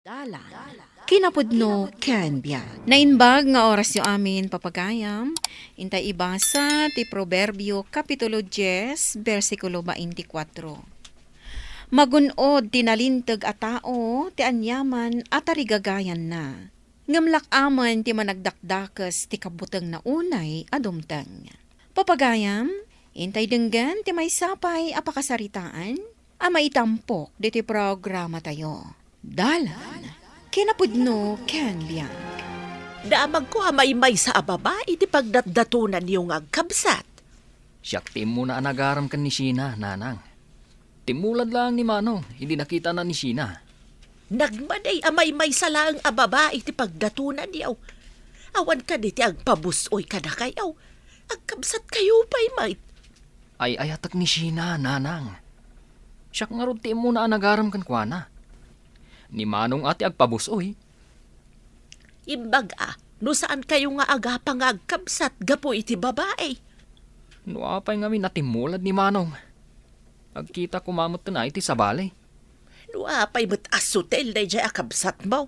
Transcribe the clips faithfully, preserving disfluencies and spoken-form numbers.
Dalan. Kinapudno ken biag. Naimbag nga orasyo amin, papagayam. Intay ibasa ti Proverbio, Kapitulo dies, bersikulo baintikwatro. Magun-od ti nalinteg a tao ti aniaman a tarigagayanna, ngem lak-amen ti managdakdakes ti kabutengna unay a dumteng. Papagayam, intay denggen ti maysa pay a pakasaritaan a maitampok ditoy programatayo. Dalan, kinapudno ken biag. Damagko a maymaysa a babai ti pagdatdatonanyo nga agkabsat. Siak ti immuna a nagaram ken ni Sheena, nanang. Timmulad laeng ni Manong idi nakitana ni Sheena. Nagmadi a maymaysa laeng a babai ti pagdatonanyo. Awan kadi ti agpabus-oy kadakayo. Agkabsatkayo pay met. Ay-ayatek ni Sheena, nanang. Siak ngarud ti immuna a nagaram kenkuana. Ni Manong a ti agpabus-oy. Imbag a, no saankayo nga agapa nga agkabsat gapu iti babai. No apay ngamin a timmulad ni Manong, agkita koma metten iti sabali. No apay met a sutil daydiay a kabsatmo.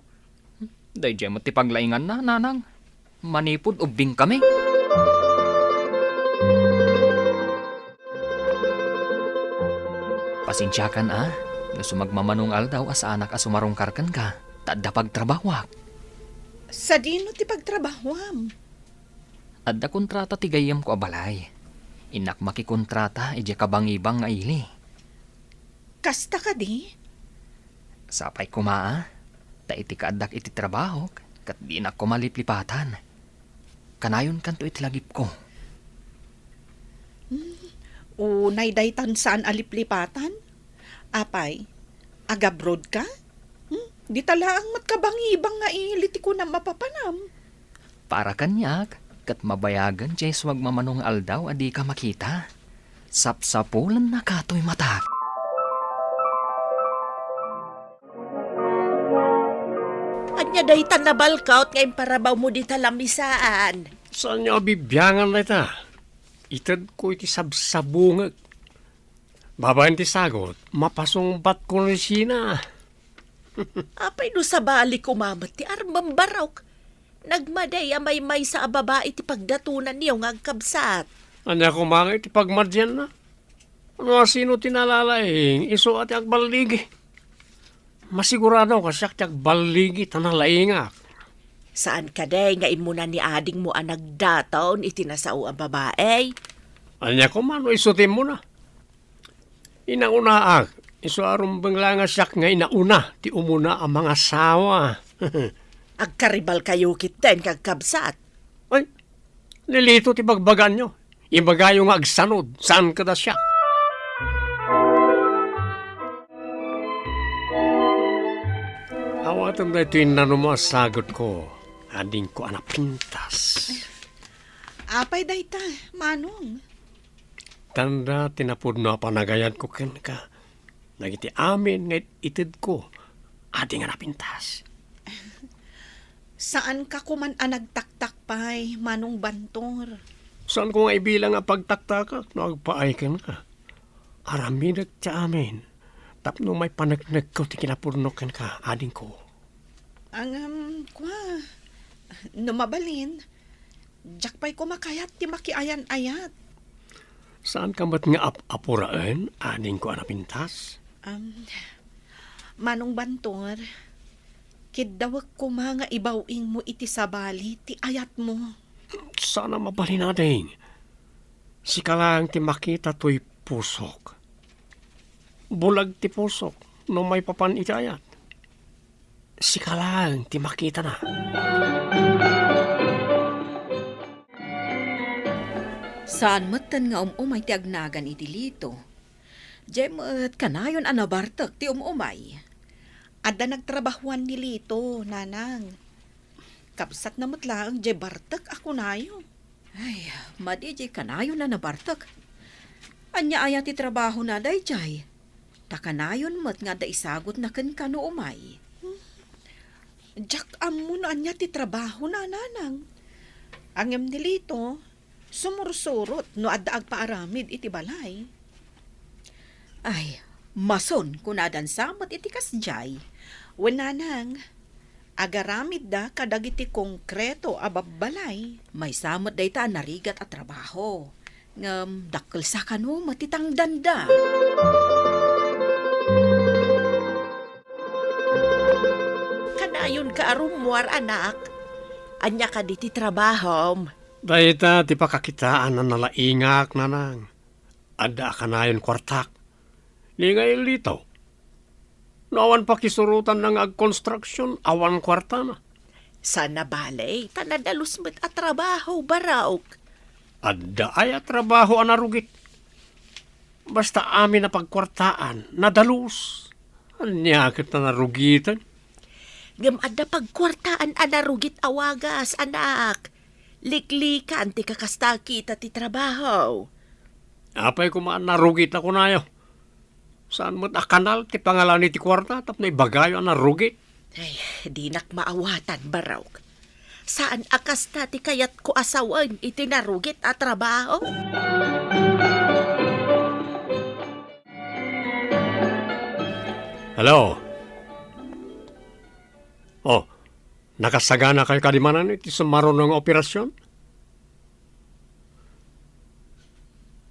Daydiay met ti paglainganna, nanang. Manipud ubbingkami. Pasensiakan a, no sumagmamano nga aldaw a saanak a sumarungkar kenka, ta adda pagtrabahoak. Sadino ti pagtrabahoam? Adda kontrata ti gayyemko a balay. Innak makikontrata idiay kabangibang nga ili. Kasta kadi? Sapay koma a, ta iti kaaddak iti trabahok, ket dinak koma liplipatan. Kanayonkanto iti lagipko. Hmm, unay daytan saan a liplipatan? Apay, agabroad ka? Hmm, dita laeng met kabangibang nga ili ti kunam a papanam. Para kaniak, ket mabayagen ti sumagmamano nga aldaw a dika makita. Sapsapulennaka toy matak. Ania dayta nabalkaw nga imparawawmo dita lamisaan? Saanyo a bibiangan dayta? Itedko iti sabsabungek. Babaen ti sagut, mapasungbatko ni Sheena. Apay no sabali koma met ti armem, barok? Nagmadi a maymaysa a babai ti pagdatonanyo nga agkabsat. Ania koma nga iti pagmadianna? No asino ti nalalaing, isu a ti agballigi. Masigurado a siak ti agballigi ta nalaingak. Saan kadi nga immuna ni adingmo a nagdaton iti nasao a babai? Ania koma no isu ti immuna? Inaunaak, isu a rumbeng laeng a siak nga inauna ti umuna a mangasawa. Agkaribalkayo ketdi nga agkabsat. Ay, ni Lito ti bagbagaanyo. Ibagayo nga agsanod, saan kada siak. Awatem daytoy nanuma a sagutko, adingko a napintas. Apay dayta, Manong? Tanda ti napudno a panagayatko kenka. Dagiti amin nga it-itedko, adi nga napintas. Saanka koman a nagtaktak pay, Manong Bantor? Saanko nga ibilang a pagtaktakak no agpaay kenka. Aramidek ti amin tapno maipaneknekko ti kinapudno kenka, adingko. Ngem, kua, no mabalin, diak pay koma kayat ti makiayan-ayat. Saanka met nga ap-apuraen, adingko a napintas? Am, Manong Bantor, kiddawek koma nga ibaw-ingmo iti sabali ti ayatmo. Saan a mabalin, ading. Sika laeng ti makita toy pusok. Bulag ti pusok no maipapan iti ayat. Sika laeng ti makitana. Saan metten nga um-umay ti agnagan idi Lito. Diay met kanayon a nabartek ti um-umay. Adda nagtrabahoan ni Lito, nanang. Kabsatna met laeng diay bartek a kunayo. Ay, madi diay kanayon a nabartek. Ania aya ti trabahona daydiay? Ta kanayon met nga adda isagutna kenka no umay. Diak ammo no ania ti trabahona, nanang. Ngem ni Lito, sumursurot no adda agpaaramid iti balay. Ay, mason kunadan sa met iti kasdiay. Wen, nanang, agaramidda kadagiti konkreto a babbalay. Maysa met dayta a narigat a trabaho. Ngem dakkel sa kano met ti tangdanda. Kanayonka a rummuar, anak. Ania kadi ti trabahom? Dayta ti pakakitaan a nalaingak, nanang. Adda a kanayon kuartak. Ni nga ilito. No awan pakisurotanna nga agkonstruksyon, awan kuartana. Sana bale, ta nadalus met a trabaho, Barok. Adda ay a trabaho a narugit? Basta amin a pagkuartaan, nadalus. Ania ket a narugiten? Ngem adda pagkuartaan a narugit a wagas, anak. Liklikan ti kakasta a kita ti trabaho. Apay koma a narugit a kunayo? Saan met a kanal ti pangalani ti kuarta tapno ibagayo a narugit? Ay, dinak maawatan, Barok. Saan a kasta ti kayatko a sawen iti narugit a trabaho? Hello? Oh, nakasaganakayo kadi manen iti sumaruno nga operasyon?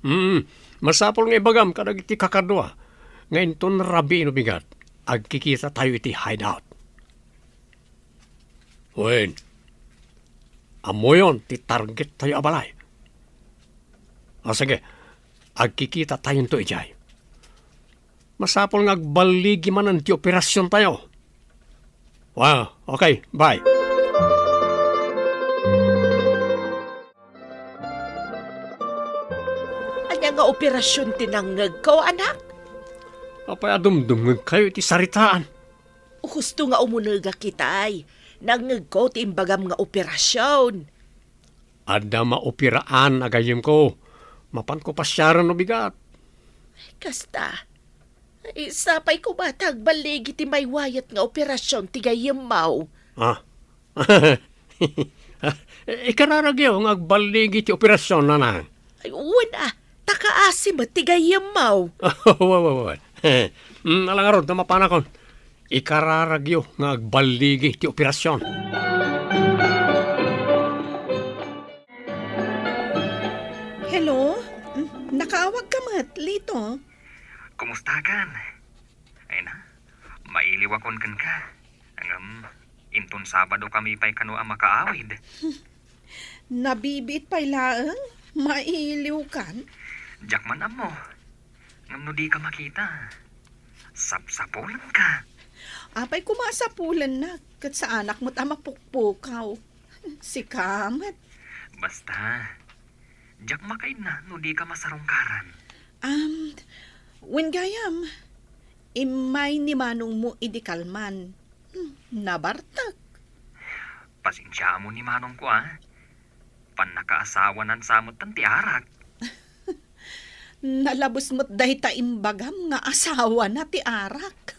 Mm, masapul nga ibagam kadagiti kakadua nga inton rabii no bigat, agkikitatayo iti hideout. Wen, ammoyon ti targettayo a balay. O sige, agkikitatayon to idiay. Masapul nga agballigi manen ti operasyontayo. Wow, okay, bye. Ania nga operasyon ti nangngegko, anak? Apay a dumdumngegkayo iti saritaan? Husto nga umunegak itay. Nangngegko ti imbagam nga operasyon. Adda maoperaan a gayyemko. Mapanko pasiaren no bigat. Kasta. Ay, sapay koma ta agballigi ti maywayaat nga operasyon ti gayyemmo. Ah. Ikararagyo nga agballigi ti operasyon, nanang. Ay, wen a, ta kaasi met ti gayyemmo. Wa, wa, wa. Mm, ala ngarud, ta mapanakon. Ikararagyo nga agballigi ti operasyon. Hello? Mm, nakaawagka met, Lito? Kumustakan? Ay na, mailiwakon kenka. Ngem, inton Sabado kami pay kano a makaawid. Nabibiit pay laeng, mailiwkan. Diak man ammo. Ngem no dika makita, sapsapulenka. Apay koma a sapulennak, ket saanak met a mapukpukaw. Sika met. Basta, diak makainna no dika masarungkaran. Am, wen gayam, immay ni manongmo idi kalman. Hmm, nabartek. Pasensiaam ni manongko, a. Pannakaasawanan sa metten ti arak. Nalabes met dayta imbagam nga asawana ti arak.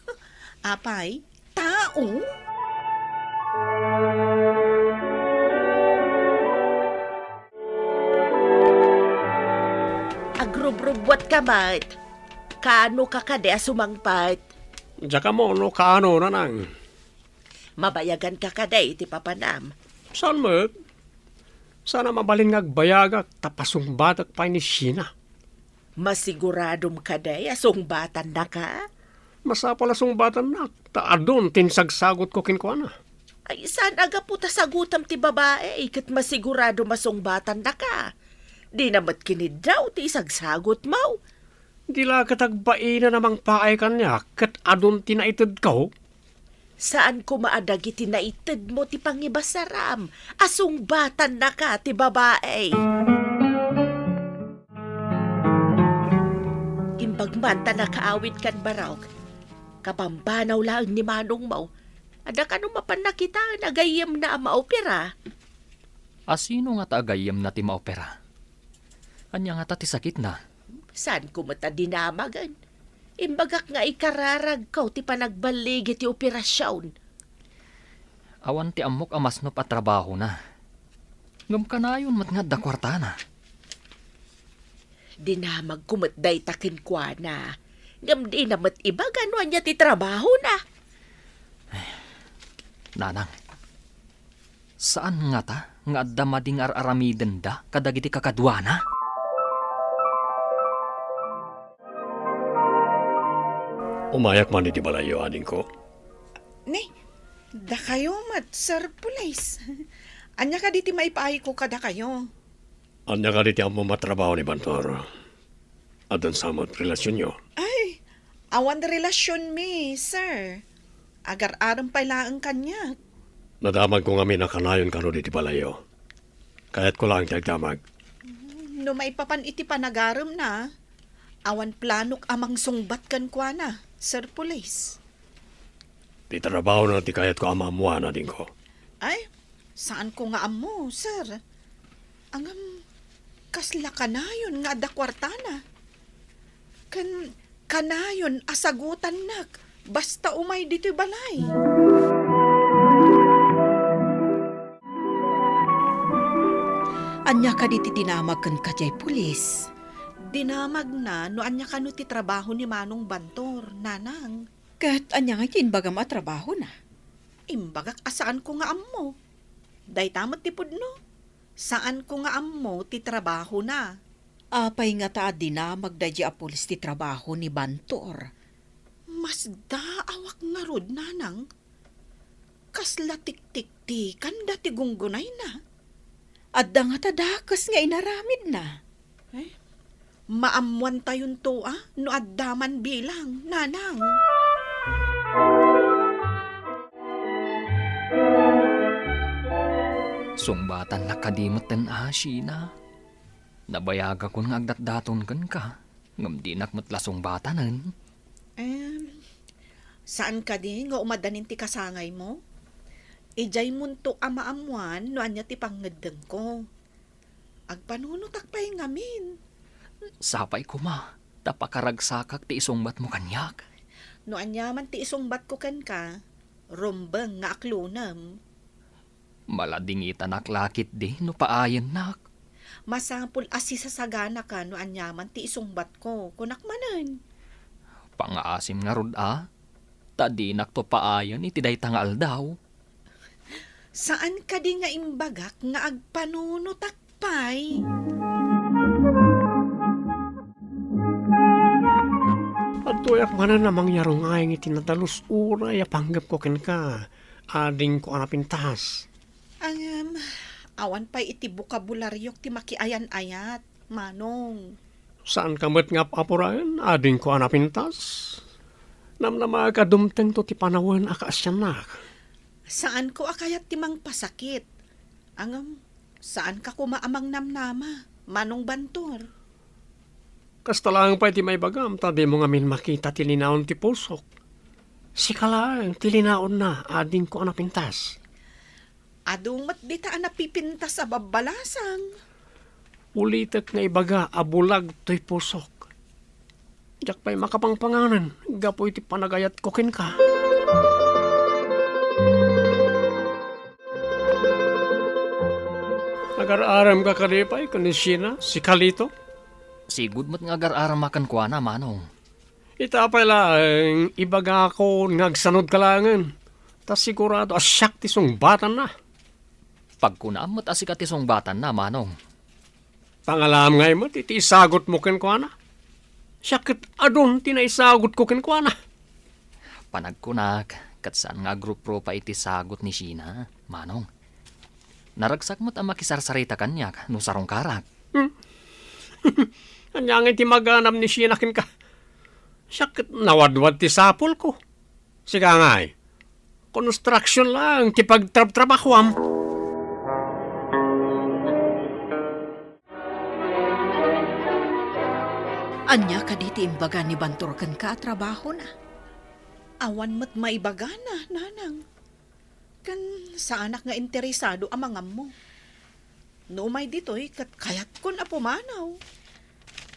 Apay, tao? Agrubrubbuatka met. Kaanoka kadi a sumangpet? Diak ammo no kaano, nanang. Mabayaganka kadi ti papanam? Saan met? Saan a mabalin nga agbayagak ta pasungbatek pay ni Sheena. Masiguradom kadi a sungbatannaka? Masapul a sungbatannak, ta adun ti insagsagutko kenkuana. Ay, saan a gapu ta sagutam ti babai ket masiguradom a sungbatannaka? Dina met kiniddaw ti isagsagutmo. Di la ket agbainana mangpaay kaniak ket adun ti naitedko? Saan koma a dagiti naitedmo ti pangibasaram a sungbatannaka ti babai. Imbag man ta nakaawidkan, Barok. Kapambanaw laeng ni manongmo. Adda kano mapan nakitaen a gayyemna a maopera? A sino ngata a gayyemna ti maopera? Ania ngata ti sakitna? Saanko met a dinamagen. Imbagak nga ikararagko ti panagballigi ti operasion. Awan ti ammok a masnop a trabahona. Ngem kanayon met nga adda kuartana. Dinamagko met dayta kenkuana. Ngem dina met ibaga no ania ti trabahona. Nanang, saan ngata nga adda madi nga ar-aramidenda kadagiti kakaduana? Umayak man iti balayyo, adingko. Ni, dakayo met, Sir Pulis. Ania kadi ti maipaayko kadakayo? Ania kadi ti ammom a trabaho ni Bantor? Addan sa met relasionyo? Ay, awan relasionmi, sir. Agar-arem pay laeng kaniak. Nadamagko ngamin a kanayon kano ditoy balayyo. Kayatko laeng ti agdamag. No maipapan iti panagaremna, awan planok a mangsungbat kenkuana, Sir Pulis. Ti trabahona ti kayatko a maammoan, adingko. Ay, saanko nga ammo, sir. Ngem, kasla kanayon nga adda kuartana. Ken kanayon a sagutannak basta umay ditoy balay. Ania kadi ti dinamag kenka diay pulis? Dinamagna no ania kano ti trabaho ni Manong Bantor, nanang. Ket ania ngay ti imbagam a trabahona? Imbagak a saanko nga ammo. Dayta met ti pudno. Saanko nga ammo ti trabahona. Apay ngata a dinamag daydi a pulis ti trabaho ni Bantor? Masdaawak ngarud, nanang. Kasla tiktikkanda ti gunggunayna. Adda ngata dakes nga inaramidna. Eh, maammoantayonto a no adda man bilang, nanang. Sungbatannak kadi metten a, Sheena? Nabayagakon nga agdatdaton kenka, ngem dinak met la sungbatanen. Em, saan kadi nga umadanin ti kasangaymo? Idiaymonto a maammoan no ania ti pangngeddengko. Agpanunotak pay ngamin. Sapay koma, ta pakaragsakak ti isungbatmo kaniak. No aniaman ti isungbatko kenka, rumbeng nga aklonem. Maladingitanak la ketdi no paayennak. Masapul a sisasaganaka no aniaman ti isungbatko, kunak manen. Pangaasim ngarud a, ta dinakto paayen iti dayta nga aldaw. Saan kadi nga imbagak nga agpanunotak pay? Adtoyak manen a mangyarungayng iti nadalus uray a panggepko kenka, adingko a napintas. Ngem, awan pay iti bokabulariok ti makiayan-ayat, Manong. Saanka met nga ap-apuraen, adingko a napintas? Namnamaek a dumtengto ti panawen a kaasiannak. Saanko a kayat ti mangpasakit. Ngem, saanka koma a mangnamnama, Manong Bantor. Kasta laeng pay ti maibagam, ta dimo ngamin makita ti linaon ti pusok. Sika laeng ti linaonna, adingko a napintas. Adu met dita a napipintas a babbalasang. Ulitek nga ibaga a bulag toy pusok. Diak pay makapangpanganen gapu iti panagayatko kenka. Agar-aremka kadi pay ken ni Sheena, si Kalito? Sigud met nga agar-arem a kenkuana, Manong. Ita pay laeng, ibagakon nga agsanodka laengen, ta sigurado a siak ti sungbatanna. Pagkunam met a sika ti sungbatanna, Manong. Pangalaam ngay met iti isagutmo kenkuana. Siak ket adun ti naisagutko kenkuana. Panagkunak, ket saan nga agruprupa iti sagut ni Sheena, Manong. Naragsak met a makisarsarita kaniak no sarungkarak. Hmm. Ania ngay ti maganam ni Sheena kenka? Siak ket nawadwad ti sapulko. Sika ngay, construction laeng ti pagtrabtrabahuam. Ania kadi ti imbaga ni Bantor kenka a trabahona? Awan met maibagana, nanang. Ken saanak nga interesado a mangammo. No umay ditoy, ket kayatkon a pumanaw.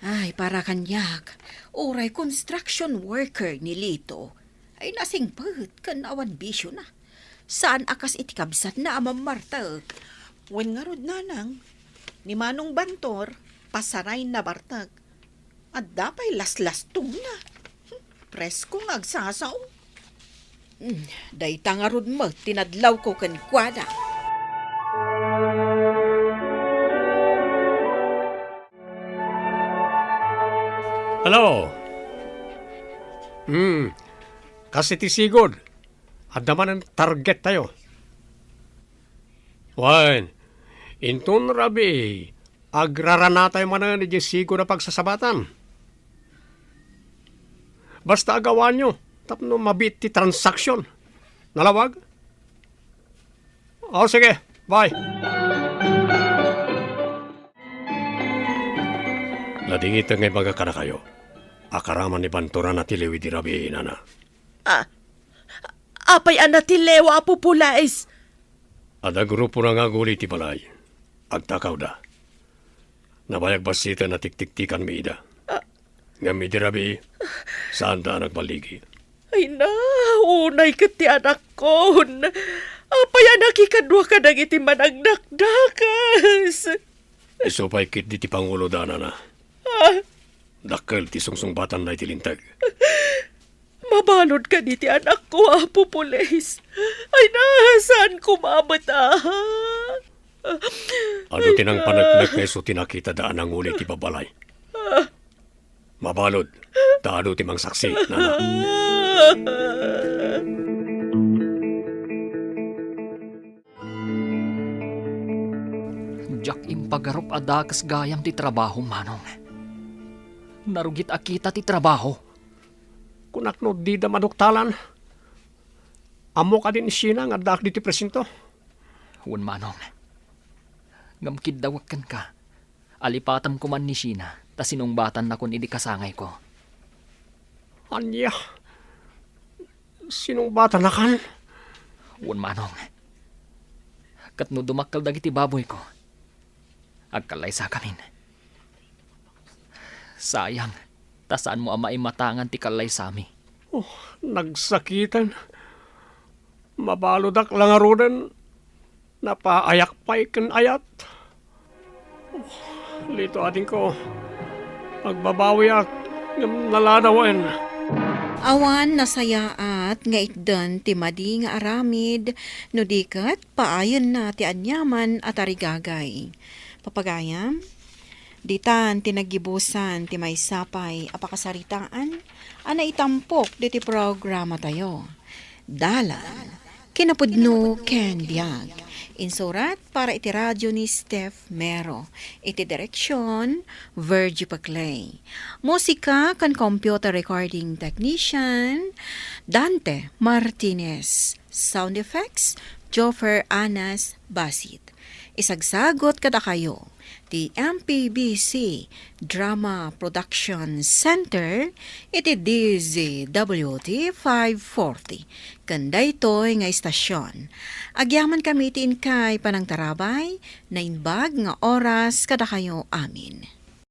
Ay, para kaniak, uray construction worker ni Lito, ay nasingpet ken awan bisiona. Saan a kas iti kabsatna a mammartek. Wen ngarud, nanang, ni Manong Bantor, pasaray nabartek. Adda pay laslastongna. Presko nga agsasao. Dayta ngarud met ti nadlawko kenkuana. Hello. Hmm. Kas iti sigud, adda manen target tayo. Wen, inton rabii, agraranatayo manen idiay sigud a pagsasabatan. Basta agawanyo tapno mabiit ti transaksyon. Nalawag? O, sige. Bye. Nadingitek nga ibaga kadakayo a karaman ni Banturan a tiliw idi rabii, nana. Ah, apay a natilew, Apo Pulis? Adda grupona nga aguli iti balay. Agtakawda. Nabayag bassiten a tiktiktikanmi ida. Ah. Ngem idi rabii, saanda a nagballigi. Ay na, unay ket ti anakkon. Apay a nakikadua kadagiti managdakdakes? Isu pay ketdi ti panguloda, nana. Ah. Dakkel ti sungsungbatanna iti linteg. Mabalud kadi ti anakko, Apo Pulis? Ay na, saan ko mabet, ah? Adu ti nangpaneknek nga isu ti nakitada a nanguli iti babalay. Mabalud, ta adu ti mangsaksi, nana. Diak impagarup a dakes gayam ti trabaho, Manong. Narugit a kita ti trabaho. Kunak no dida maduktalan. Ammok a din isina nga addaak ditoy presinto. Wen, Manong. Ngem kiddawek kenka. Alipatam koman ni Sheena, ta sinungbatannakon idi kasangayko. Ania? Sinungbatannakan? Wen, Manong. Ket no dumakkel dagiti baboyko, agkallaysakamin. Sayang, ta saanmo a maimatangan ti kallaysami. Oh, nagsakiten. Mabaludak la ngaruden. Napaayak pay ken ayat. Oh, Lito, adingko. Agbabawiak, ngem naladawen. Awan nasayaat nga itden ti madi nga aramid, no di ket paayenna ti aniaman a tarigagay. Papagayam, ditan ti naggibusan ti maysa pay a pakasaritaan a naitampok diti programatayo. Dalan, kinapudno ken biag. Insurat para iti radio ni Steph Mero. Iti direksyon, Virgie Paclay. Musika ken computer recording technician, Dante Martinez. Sound effects, Joffer Anas Basit. Isagsagut kadakayo ti M P B C Drama Production Center iti D Z W T five forty. Ken daytoy nga istasyon, agyamankami ti inkay panangtarabay, naimbag nga oras kadakayo amin.